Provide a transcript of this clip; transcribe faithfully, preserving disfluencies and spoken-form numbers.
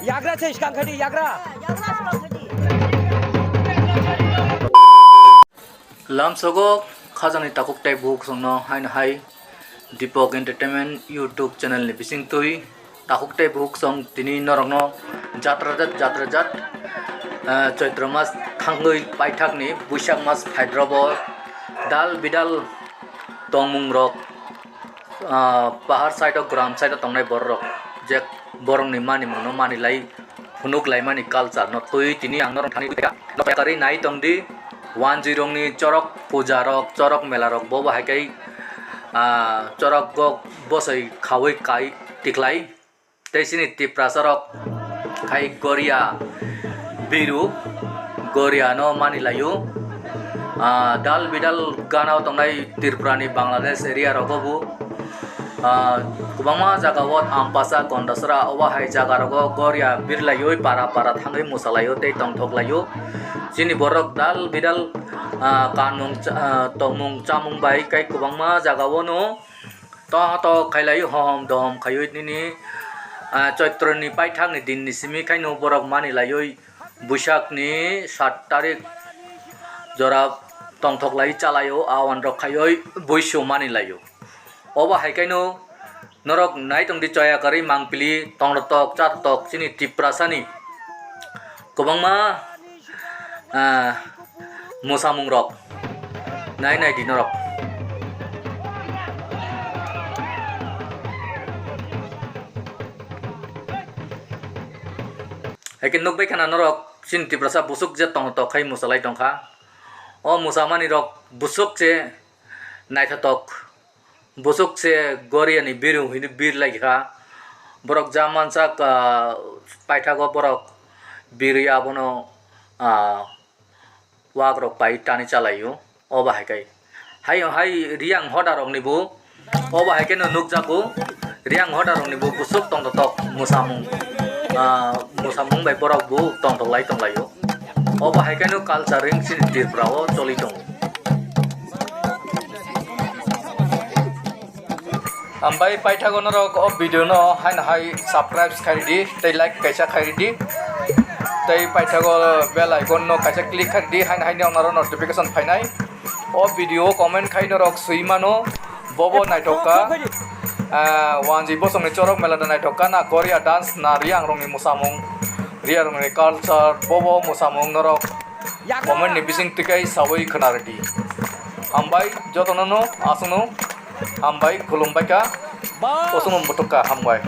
Yagra se skang khadi, yagra. Lamsogo khajani takhuk tei bukhuk songno haino hai Deepak Entertainment YouTube channel ni bisingtwi takhuk tei bukhuk song tini norokno jatra jat, jatra jat, eh, Chaitra mas thangwi paithakni Buisak mas phaidrobo dal bidal tongmungrok, ah, pahar side o, gram side o tongnai bororok je borokni manimungno manilai phunuk laimani culture no twi tini ang norok thani kha. Nokha kwrwi nai tongdi, wanjwi rokni chorok puja rok, chorok mela rok, bobo hai khe, ah, chorok gok bosoi khaui kai tiklai. Tei chini Tiprasa rok hai Goria biru, Goria no mani laio. Ah, dal bidal gana o tongnai Tripura ni Bangladesh area rogo bo, ah, kwbangma jaga o Ampasa, Gondasra, obo hai jaga rogo Goria bir laioi, para para thangwi mwsa laio tei tongthok laio. Chini borok dal bidal, ah, kanmung cha-, ah, tongmung chamung bai kai kwbangma jaga o no to to khailai hom dom khaiwi nini, ah, Choitro ni paithak ni din ni simi khaino borok mani laioi Buisak ni sat tarik jora tongthok lai chalaio, awan rok khaioi buisu mani laio. Obo hai khaino norok nai tongdi choya kwrwi mangpili tongthok chatthok chini Tiprasa ni kwbangma, ah, mwsamung rok nai nai di norok. Hai khe nukbai khana norok chini Tiprasa busuk je tong tok khai mwsalai tongkha. O mwsamani rok busuk je naithotok. Busuk se Goria ni biru hwnwi bir lai kha. Borok ja mansak, ah, paithago borok birwi abono, ah, wak rok pai tani chalaio. Obo hai kai. Hai, hai Riang hoda rok ni bo. Obo hai khe no nukjago. Riang hoda rok ni bo busuk tongthok mwsamung. Ah, mwsamung bai borok bo tongthok lai tong laio. Obo hai khe no culture ring chini Tripura o choli tongo. Hambai paithago norok o video no haino hai subscribe khairidi tei like kaisa khairidi tei paithago bell icon no kaisa click khairidi haino haino norok notification phainai. O video comment khai norok swi mano bobo naithok kha, ah, wanji bosongni chorok mela da naithok kha na Korea dance na Riang rokni mwsamung, Riang rokni culture bobo mwsamung norok comment ni bising twikai sawi khwnaridi. Hambai jotono no aswkno hambai khulumbai kha. Oswkno muthuk kha, hambai.